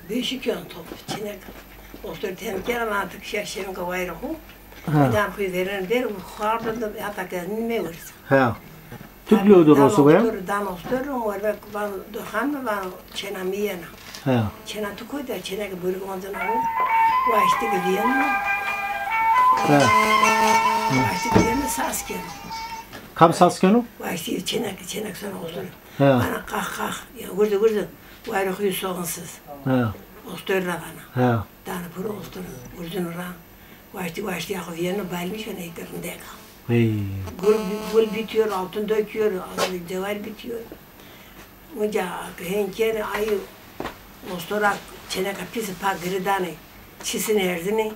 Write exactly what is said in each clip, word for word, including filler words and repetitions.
Beşik yon top, çênek. Ostor tem kena, ma tik şaşerim ke wayra xo. Ha. Dan xo verin der, xo xarda da, hata ke nime wırsa. Ha. Tuk lewde rosu be? Ostor, dan ostor, o verbe van doxan mı, van çêna mi yena. Ha. Çêna tu koy da, çênek burgu ondan o. Waşti ke viyena. Ha. Waşti ke viyena sas kena. Kam sas keno? Waşti çênek, çênek sona ostor. Ha. Bana kalk, kalk. Ya, gurdu, gurdu. Wayra xo soğunsız. Ha. Ostor ra bana. Ha. Dana puro ostor, gurdun ra. Waşti, waşti ya xo viyeno, balmiş, bana eke rindek. Hey. Gul, gul bitiyor, altın döküyor, altın cevher bitiyor. Unca hên kene ayı ostora çêneka pisi pa giri danê, çisini erzini,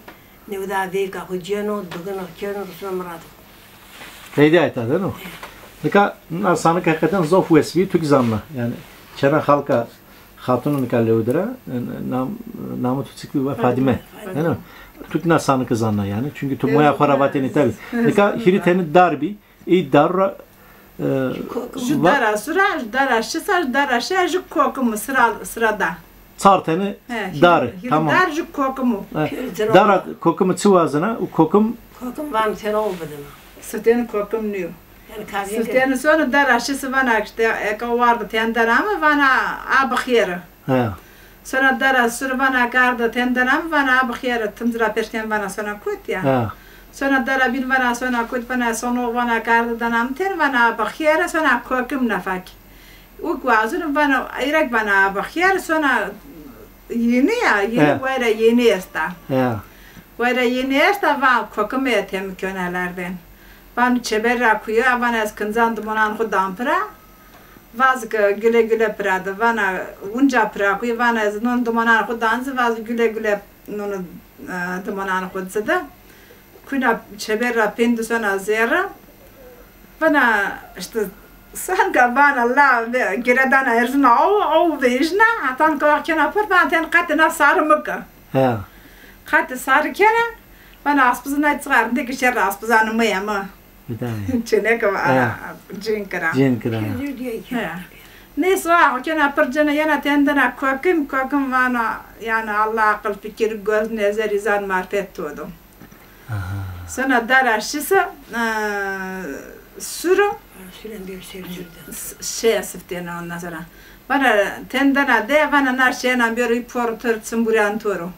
newda veyka xo cêno, digino, keno, rusno mirado. Heyde ayta de no. Nika na sanik heqeten zof wes bî, tu kî zanna. Yanî çêna xalka xatunu nika lewdira, nam, namı tu çik bî? Fadime. Fadime. Değil mi? Tu kî na saniki zanna yanî. Çünkü tu moya xo ra vatêne tabi. Nika hîrî teni dar bî. Ey dar ra, e, ju dara sura, ju dara şisa, ju dara şeya, ju kokimu sıra, sırada. Çar teni dar, tamam. Dar ju kokimu. Dara kokimu çi wazena? U kokim? Kokim van tena o bidina. Sırteni kokim niyo. Sırteni sonu dara şisi vana işte, eka wardı tendera mı vana a bixêri. He. Sona dara sur vana kardı tendera mı vana a bixêri, tımzira peşken vana sona kut ya. He. Sona dara bin vana sona kut vana sono vana kardı dana mı ten vana a bixêri, sona kokim nafak. Uk wazun vana irek vana a bixêri, sona yeni ya, yeni wayra yeni esta. He. Wayra yeni esta va kokim e temi könelerden. Van çeber ra kuya, van ez kinzan dimonan xu dan pira. Vaz ke güle güle pira de, vana unca pira kuya, vana ez non dimonan xu dan zi, vaz güle güle non, e, dimonan xu zi de. Kuna çeber ra pêndi sona zerre. Vana işte sanga vana la ve-, giredana erzina o, o vejna, hatan ke kena pir, vana ten qatê na sarı mı ke. He. Qatê sarı kena, vana aspızı nay çığar, de ki şerre aspızanı mı yeme. Çêneke va, cin kira. Cin kira. He. Neyse, o kena pir cene yena tendena kokim, kokim vana, yani Allah akıl fikir, göz, nezer, izan, marifet todo. Aha. Sonra dara şisa, e, suru. Süren bir şey sürden. Şey sıftena ondan sonra. Vana tendena de, vana na şeyna bir por tır çımburan toru.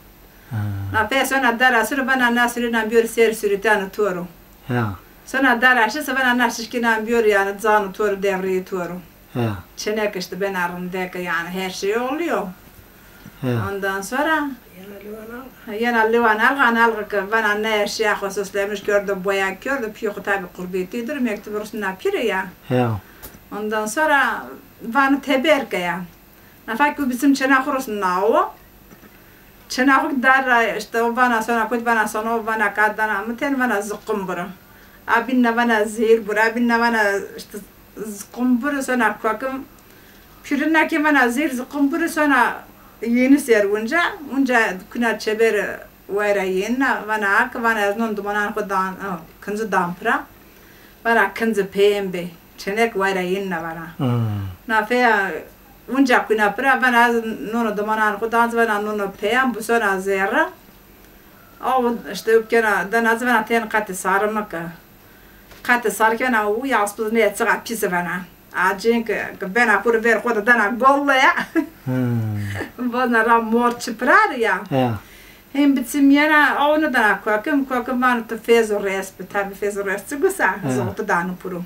Ha. Na fe sona dara suru, vana na suru na bir ser suru tanı toru. Ya. Sona dara şisa, vana na şişki na bir yani canı toru, devri toru. Ya. Çênek işte bena rindek yani her şey oluyor. Ya. Ondan sonra yena liwan alga, alga ke vana ne eşya xo süslemiş, gördü, boya gördü, piyo xo tabi qurbetidir, mektubu rusna pire ya. Ya. Ondan sonra vanı teberke ya. Nafa ki bizim çêna xo rusna o. Çêna xo dar ra işte o vana sona kut, vana sona o vana kadana mı ten vana zıkkım bura. Abinna vana zehir bura, abinna vana işte zıkkım bura sona kokim. Pürüna ki vana zehir zıkkım bura sona yeni ser unca, unca kuna çeber wayra yenna, vana ak, vana ez non dumanan xo dan, kıncı dan pira. Vana kıncı peyên be, çênek wayra yenna vana. Hmm. Na feya unca kuna pira, vana ez nono dumanan xo dan, vana nono peyên, bu sona zerre. Aw, işte, kena, dana zi vana ten qatê sarı mı ke. Qatê sarı kena, u ya aspız ne çığa pisi vana. A cin ke, ke bena kuru ver xo de dana golle ya. Hmm. Vana ra mor çi pirar ya. Ya. Hem bitim yena, aw ne dana kokim, kokim vana tu fez û res bi, tabi fez û res çi gusa, zotu danu puru.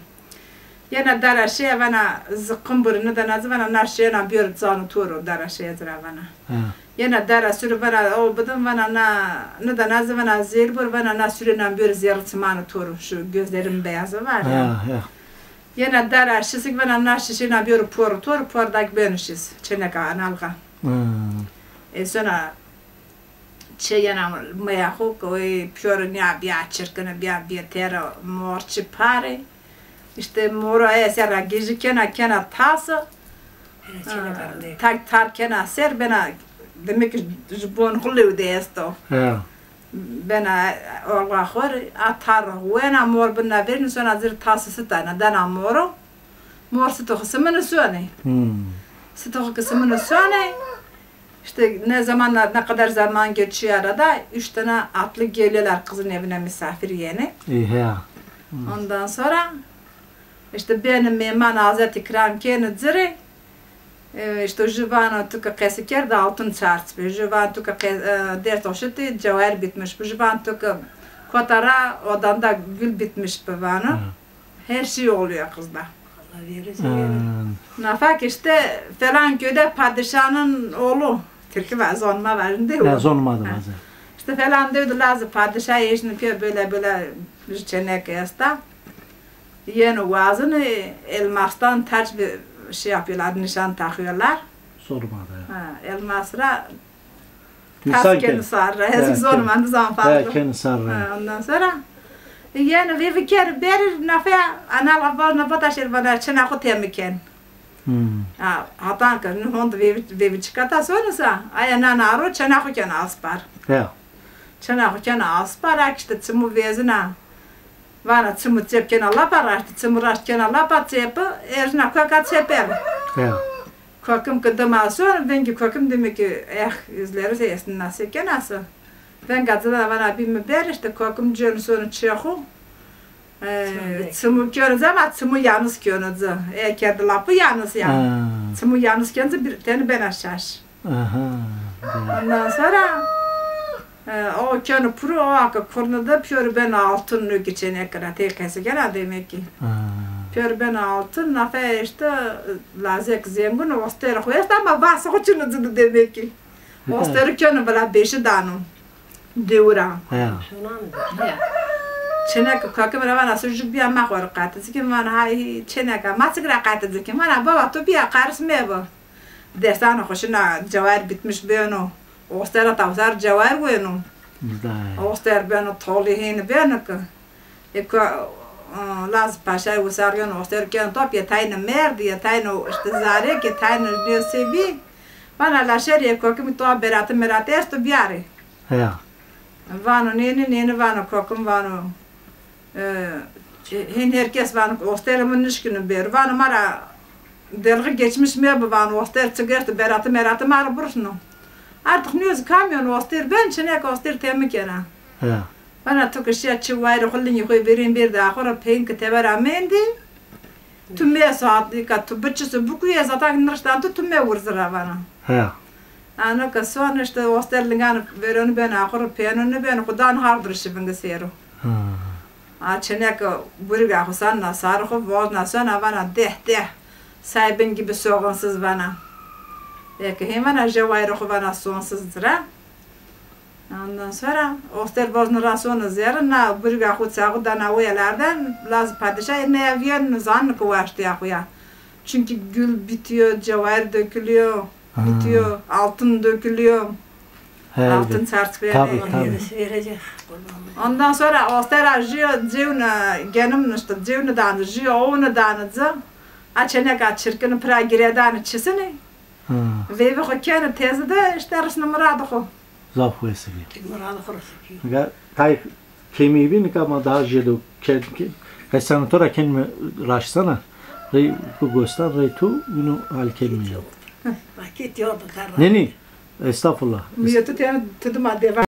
Yena dara şeye vana zıkkım buri, nida na zi vana na şeye na biyor zanu toro dara şeye zira vana. Ha. Yena dara sürü vana o bıdım vana na, nida na zi vana zêr bur vana na sürü na biyor zêr çımanı toro, şu gözlerim beyazı var ya. Ha, ya. Yena dara şişik vana na şişi na biyor por tor, por dak bönüşüz. Çeneka analga. Hmm. E sonra çê yena meya xo ke oy pîyori nîya bîya çirkine, bîya bîya têre mor çi pare. Îşte moro aya ser ra gêji kena, kena tase. Tar, tar kena ser, bena, demek ki ji bon xo lewde esto. Ya. Bena olga xo rê, a tar wena mor bina verîn, sona zir tase sitana, dana moro. Mor sito xo simini sone. Hmm. Sito xo ki simini sone. İşte ne zaman, ne kadar zaman geçiyor arada, üç tane atlı geliyorlar kızın evine misafir yeni. İyi, he. Ondan sonra işte beni meyman azet ikram keni ciri. E, işte ju vano tu ki qesi kerd altın çarç bi. Ju vano tu ki qe-, e, ders oşiti cevher bitmiş bi. Ju vano tu ki kotara odanda gül bitmiş bi vano. Hı. Her şey oluyor kızda. Allah verirse verir. Hı. Nafak işte falan köyde padişahın oğlu. Tirki var, zonma var, değil mi? Ya, zonma da var. İşte falan diyordu, lazı padişah eşini pê böyle böyle bir çenek esta. Yeni vazını elmastan taç bir şey yapıyorlar, nişan takıyorlar. Sorma da. Ha, elmasra tas keni sarra. Ezik sorma, nizam farklı. He, keni sarra. Ha, ondan sonra, e, yeni vevi ker berir nafe, ana la bana bata şer bana çına xo temiken. Hmm. Ha, hatan ki, nu hond vevi, vevi çikata sonrasa, aya nana aro çına xo ken aspar. Ya. Çına xo ken aspar, ak işte çimu vezina. Vana çimu çep kena lapa raşt, çimu raşt kena lapa çepi, erzina koka çeper. Ya. Kokim ki dima son, vengi kokim dimi ki, eh, izleri se esin nase kenası. Venga cida vana bimi ber, işte kokim cön sonu çexu. E, çimu könü ama çimu yalnız könü. E, kedi lapu yalnız ya. Ha. Çimu yalnız könü bir teni ben aşaş. Aha. Ondan sonra, e, o könü puru o akı kurnu da piyori ben altın nöki çene kira. Tek kesi gene demek ki. Ha. Piyori ben altın nafe işte, e, lazek zengun oster xo est ama vas xo çinu cidi demek ki. Oster könü bela beşi danu. Dewira. He. Çeneke kakime ra vana sucuk biya ma xo ra qate zikin vana hay çeneke ma çik ra qate zikin vana baba tu biya qaris mebo. Destan xo şina cewher bitmiş beno. Ostera tavsar cewher weno. Oster beno tolihini beno ki. E, ko-, e, Laz Paşay wisar yon oster ken top, yetayne merdi, yetayne işte zarek, yetayne nêsebî. Vana laşer ye kokimi to beratî meratî esto biyarê. Heya. Vano nêni, nêni vano kokim vano. E, hên herkes vano osterê mi nişkîno bêro. Vano ma ra delixî geçmiş mebi vano oster çi gerto beratî meratî ma ra burusno. Artık nêz kamyon oster ben çinek oster temi kena. Heya. Vana tu ki şiya çi wayirê xwu lingê xwu verên bêrdê axur ra, peyin ki teber amendî. Tu me saat ka tu biçisu bikuye zaten niriştan tu, tu me wurzi ra vana. He. Ano ki son işte oster lingan veronu ben axur ra, peyonu ni ben xwu dan har dir şibingi sêro. Ha. A çene ki buriga xwu san na sarı xwu voz na son a vana deh deh. Saybin gibi soğunsuz vana. Eki hên vana je wayirê xwu vana sonsuz zira. Ondan sonra oster vozno ra sono zerre, na buriga xwu çaxu dana wêlerden, Laz padişah ne ya vîyeno, zanno ki waştîya xwu ya. Çünkü gül bitiyor, cevahir dökülüyor, bitiyor, altın dökülüyor. Altın çarçıya. Tabii, tabii. Ondan sonra oster a jîyo cêwne genim nişti, cêwne danı, jîyo owne danı cı. A çeneka çirkini pira giredanı çisini. Veyvê xo keno tezi de, işte risno miradê xo. Zaf wes bî. Tek miradê xo risno. Nika tay kemî bî, nika ma daha jêdo ke-, ke-, qeseno to ra kenîme raştsana. Rey ku gostan, rey tu, vîno hal kenîme ya. Neni, estağfurullah. Mi yetu tene tu dima deva.